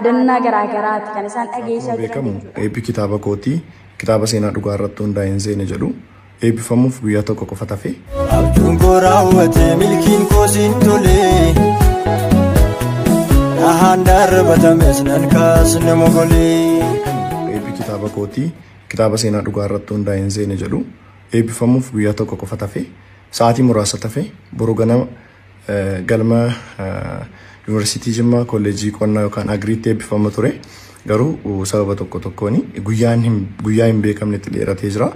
Dhaadannaa garaagaraati kan isaan dhageessaa Akkuma jiran beekamu jechuudha. Eebbi kitaaba kootii, kitaaba seenaa dhugaa irratti hundaa'e Hin Seene jedhu, eebbifamuuf guyyaa tokko qofa tafe. Abjuun koo raawwate, milkiin koo siin tole. Dhahaan darbatames nan kaasne mogolee. Eebbi kitaaba kootii, kitaaba seenaa dhugaa irratti hundaa'e Hin Seene jedhu, eebbifamuuf guyyaa tokko qofa tafe, sa'aatii muraasa tafe. Boru ganama galma Yuunivarsiitii Jimmaa, Kolleejjii Qonnaa yookaan Agriitti eebbifama ture. Garuu sababa tokko tokkoon guyyaan guyyaa hin beekamnetti dheeratee jira.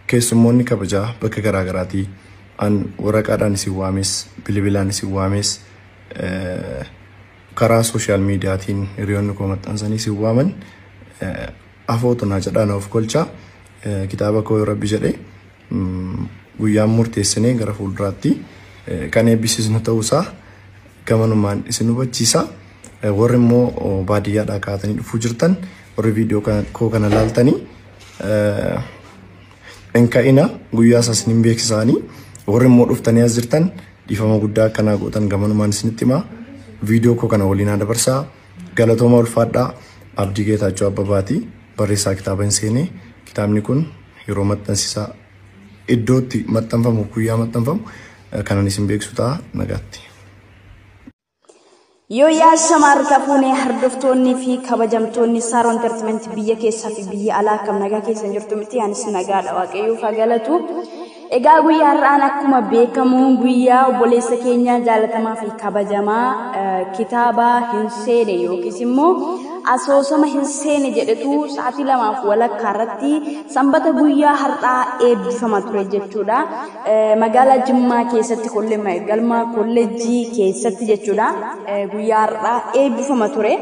Keessummoonni kabajaa bakka garaa garaatii an waraqaadhaan isin waames, bilbilaan isin waames, karaa social mediaatiin hiriyoonni koo maxxansanii isin waaman, afootu naa jedhaa na of kolchaa. Kitaaba koo yoo Rabbi jedhe guyyaan murteessinee gara fuulduraatti kan eebbisiisnu ta'uusaa gamanumaan isin hubachiisa. Warri immoo baadiyyaadhaa kaatanii dhufuu jirtan, warri viidiyoo koo kana laaltanii, hin ka'ina, guyyaa isaas hin beeksisaanii. Warri immoo dhuftanii as jirtan dhiifama guddaa akkanaa gootan gamanumaan isinitti himaa. Viidiyoo koo kana waliin haa dabarsaa. Galatooma, ulfaadhaa. Abdii Geetaachoo Abbabaati, barreessaa kitaaba Hin Seenee. Kitaabni kun yeroo maxxansisaa, iddootti maxxanfamu, guyyaa maxxanfamu kanan isin beeksisu ta'a. Nagaatti. Yoo yaasama harka fuunee, hordoftoonnii fi kabajamtoonni Saaroo Entertainment biyya keessaa fi biyya alaa, akkam nagaa keessan jirtu miti? Anis nagaadha, Waaqayyoof haa galatu. Egaa guyyaa har'aan akkuma beekamu guyyaa obboleessa keenya jaalatamaa fi kabajamaa kitaaba Hin Seene yookiis immoo asoosama Hin Seene jedhetu sa'aatii 2:30 irratti sanbata guyyaa har'aa eebbifama ture jechuudha. Magaalaa Jimmaa keessatti, galma kolleejjii keessatti jechuudha. Guyyaa har'aa eebbifama ture.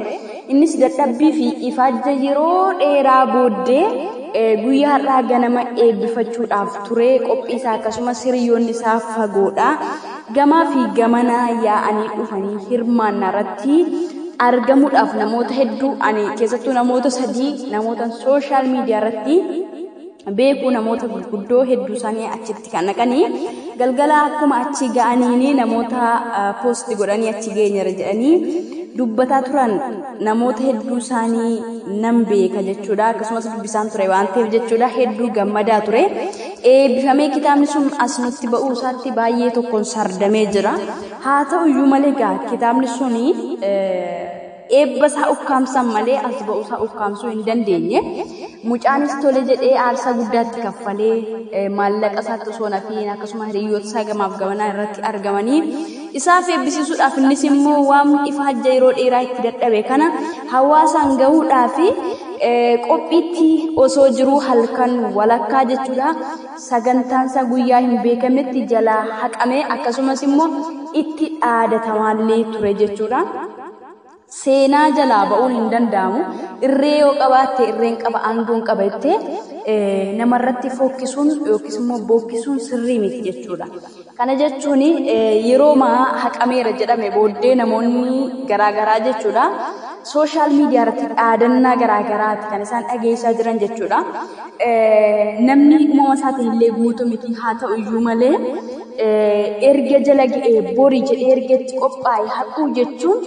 Innis dadhabbii fi ifaajja yeroo dheeraa booddee guyyaa har'aa ganama eebbifachuudhaaf ture qophii isaa. Akkasumas hiriyoonni isaa fagoodha. Gamaa fi gamanaa yaa'anii dhufanii hirmaannaa irratti argamuudhaaf namoota hedduu, ani keessattuu namoota sadii, namoota social media irratti beekuu, namoota gurguddoo hedduu isaanii achitti kan naqanii, galgala akkuma achi ga'aniini namoota post godhanii achi geenyera jedhanii dubbataa turan, namoota hedduu isaanii nan beeka jechuudha. Akkasumas dubbisaan ture waan ta'eef jechuudha, hedduu gammadaa ture. Eebbifamee kitaabni sun as nutti ba'uu isaatti baay'ee tokkoon sardamee jira. Haa ta'u iyyuu malee gaa kitaabni suni eebba isaa ukkaamsan malee as ba'uu isaa ukkaamsuu hin dandeenye. Mucaanis tole jedhee aarsaa guddaatti kaffalee, maallaqa isaatti osoo nafiin, akkasuma hiriyoota isaa gamaaf gamanaa irratti argamanii isaaf eebbisiisuudhaaf, innis immoo waan ifaajja yeroo dheeraa itti dadhabe kana hawaasaan gahuudhaaf qophiitti osoo jiruu, halkan walakkaa jechuudha, sagantaan isaa guyyaa hin beekamnetti jalaa haqame, akkasumas immoo itti dhaadatamaallee ture jechuudha. Seenaa jalaa ba'uun hin danda'amu. Irree yoo qabaatte, irreen qaba, aangoon qaba jettee namarratti fokkisuun yookiis immoo bookkisuun sirrii miti jechuudha. Kana jechuun yeroo maa haqameera jedhame booddee namoonni garaagaraa jechuudha, social media irratti dhaadannaa garaagaraati kan isaan dhageessaa jiran jechuudha. Namni uumama isaatiin illee guutuu miti. Haa ta'u iyyuu malee erga jala ga'ee borii jedhee erga itti qophaa'e haquu jechuun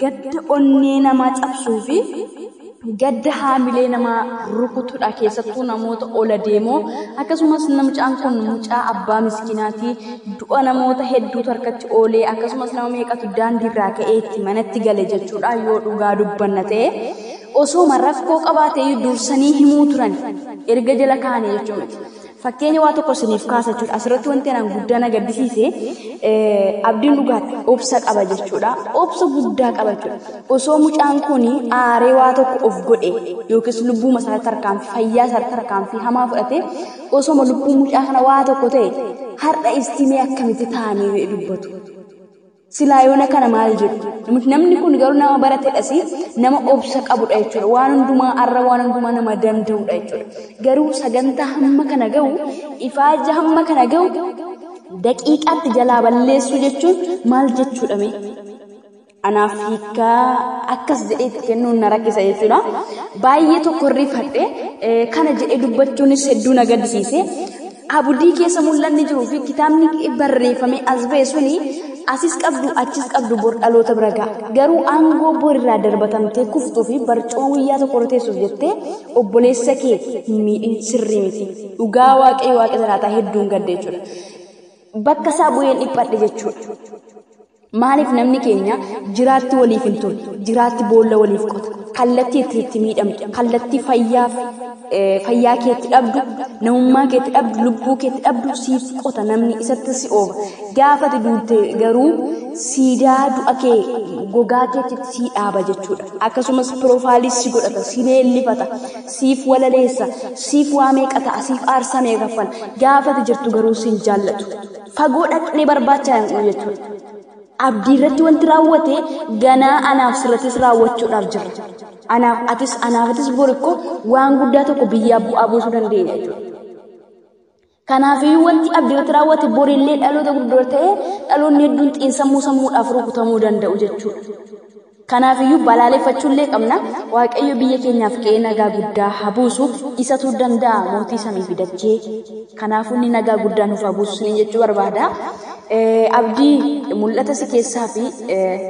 gadda onnee namaa cabsuu fi gadda haamilee namaa rukutudha, keessattuu namoota ola deemoo. Akkasumas mucaan kun mucaa abbaa miskinaati. Du'a namoota hedduutu harkatti oolee, akkasumas nama meeqatu daandiirraa ka'ee itti manatti gale jechuudha. Yoo dhugaa dubbanna ta'e, osooma rakkoo qabaatee dursanii himuu turan erga jala kaa'anii jechuudha. Fakkeenya waa tokko isiniif kaasa jechuudha. Asirratti wanti anaan guddaa na gaddisiise, Abdiin dhugaatti obsa qaba jechuudha. Obsa guddaa qaba jechuudha. Osoo mucaan kun aaree waa tokko of godhe yookiis lubbuu isaatti tarkaanfii, fayyaa isaatti tarkaanfii hamaa fudhate, osoma lubbuu mucaa kana waa tokko ta'e, har'a istimee akkamitti ta'anii dubbatu? Silaa yoona kana maal jedhu? Namni kun garuu nama baratedhas, nama obsa qabudha jechuudha. Waan hundumaa har'a waan hundumaa nama danda'udha jechuudha. Garuu sagantaa hamma kana gahu, ifaaja hamma kana gahu daqiiqaatti jalaa balleessuu jechuun maal jechuudha mee? Anaaf hiikkaa akkas jedhee itti kennuun na rakkisa jechuudha. Baay'ee tokko rifadhe, kana jedhee dubbachuunis hedduu na gaddisiise. Abdii keessa mul'anni jiruu fi kitaabni barreeffamee as ba'e suni Asis qabdu achis qabdu bor dhaloota bira ga'a. Garuu aangoo borirraa darbatamtee kuftuu fi barcuma guyyaa tokko teessuuf jettee obboleessa kee hin miidhin, sirrii miti. Dhugaa Waaqayyo Waaqa jiraataa hedduun gadde jechuudha. Bakka isaa bu'een dhiphadhe jechuudha. Maaliif namni keenya jiraatti waliif hin tolu, jiraatti boolla waliif qota, kallattii itti miidhamtu, kallattii fayyaa keetti dhabdu, namummaa keetti dhabdu, lubbuu keetti dhabdu siif qota, namni isatti si oofa. Gaafati duute garuu siidaa du'a kee gogaa keetti si dhaaba jechuudha. Akkasumas piroofaayilii si godhata, si leellifata, siif walaleessa, siif waa meeqa ta'a, siif aarsaa meeqa kaffala. Gaafati jirtu garuu si hin jaallatu. Fagoo dhaqnee barbaachaa hin jechuudha. Abdii irratti wanti raawwate ganaa anaaf sirrattis raawwachuudhaaf jira. Anaaf atis anaafatis borikko waan guddaa tokko biyyaa bu'aa buusuu dandeenya jechuudha. Kanaafiyyuu wanti abdii irratti raawwate borillee dhaloota gurguddoo ta'ee dhaloonni hedduun xiinsammuu sammuudhaaf rukutamuu danda'u jechuudha. Kanaafiyyuu balaaleffachuullee qabna. Waaqayyo biyya keenyaaf qe'ee nagaa guddaa haa buusu. Isatu danda'a mootii samii fi dachee. Kanaafuu inni nagaa guddaa nuuf haa buusu isiniin jechuu barbaada. Abdii mul'ata si keessaa fi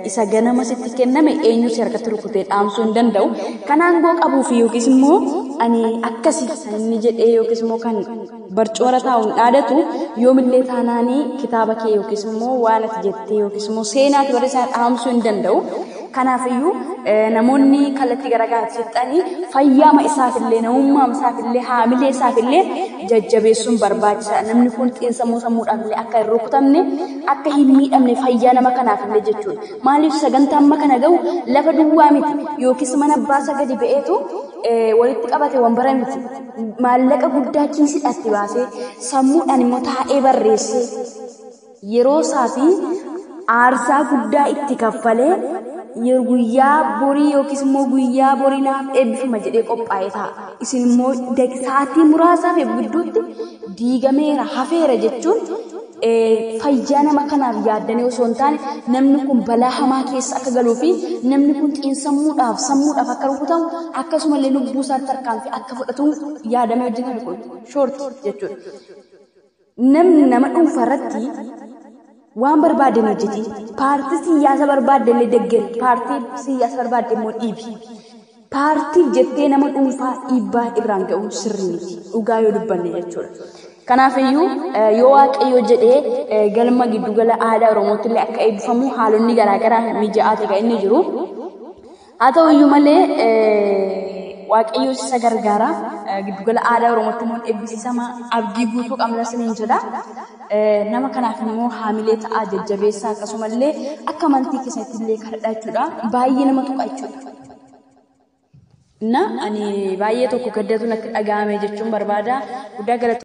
isa ganama sitti kenname eenyu si harkatti rukutee dhaamsuu hin danda'u. Kan aangoo qabuu fi yookiis immoo ani akkasi kan inni jedhee yookiis immoo kan barcoora taa'uun dhaadatu yoomillee taanaanii kitaaba kee yookiis immoo waan ati jettee yookiis immoo seenaa ati barreessaa dhaamsuu hin danda'u. Kanaafiyyuu namoonni kallattii garaagaraatti fixanii fayyaama isaafillee, namummaa isaafillee, haamilee isaafillee jajjabeessuun barbaachisaadha. Namni kun xiinsammuu sammuudhaaf illee akka hin rukutamne, akka hin miidhamne fayyaa nama kanaafillee jechuudha. Maaliif sagantaa amma kana gahu lafa duwwaa miti yookiis mana abbaa gadi ba'eetu walitti qabate wanbara miti. Maallaqa guddaa kiisiidhaatti baasee sammuudhaan immoo taa'ee barreessee yeroo isaa fi aarsaa guddaa itti kaffalee guyyaa borii yookiis immoo guyyaa borii naaf eebbifama jedhee qophaa'ee ta'a. Isin immoo sa'aatii muraasaaf gidduutti diigameera hafeera jechuun fayyaa nama kanaaf yaaddanii osoo hin taane namni kun balaa hamaa keessa akka galuu fi namni kun xiinsammuudhaaf sammuudhaaf akka rukutamu akkasumallee lubbuu isaatti tarkaanfii akka fudhatu yaadamee hojjetame kun shoorti jechuudha. Namni nama dhuunfaa irratti waan barbaadeen hojjeti. Paartii siyaasa barbaadde illee deeggari. Paartii siyaasa barbaadde immoo dhiibi. Paartiif jettee nama dhuunfaa dhiibbaa irraan ga'uun sirrii miti. Dhugaa yoo dubbanne jechuudha. Kanaafiyyuu yoo Waaqayyo jedhee galma giddugala aadaa Oromootti illee akka eebbifamu haalonni garaagaraa mijaa'aa ta'e kan inni jiru. Haa ta'uyyuu malee Waaqayyo isa gargaara. Giddugala aadaa Oromootti immoo eebbisiisama abdii guutuu qabna isiniin jedha. Nama kanaaf immoo haamilee ta'aa jajjabeessaa akkasumallee akka amantii keessatti illee kadhadhaa jechuudha. Baay'ee nama tuqa jechuudha. Na ani baay'ee tokko gaddatu natti dhaga'ame jechuun barbaada. Guddaa galatoomii.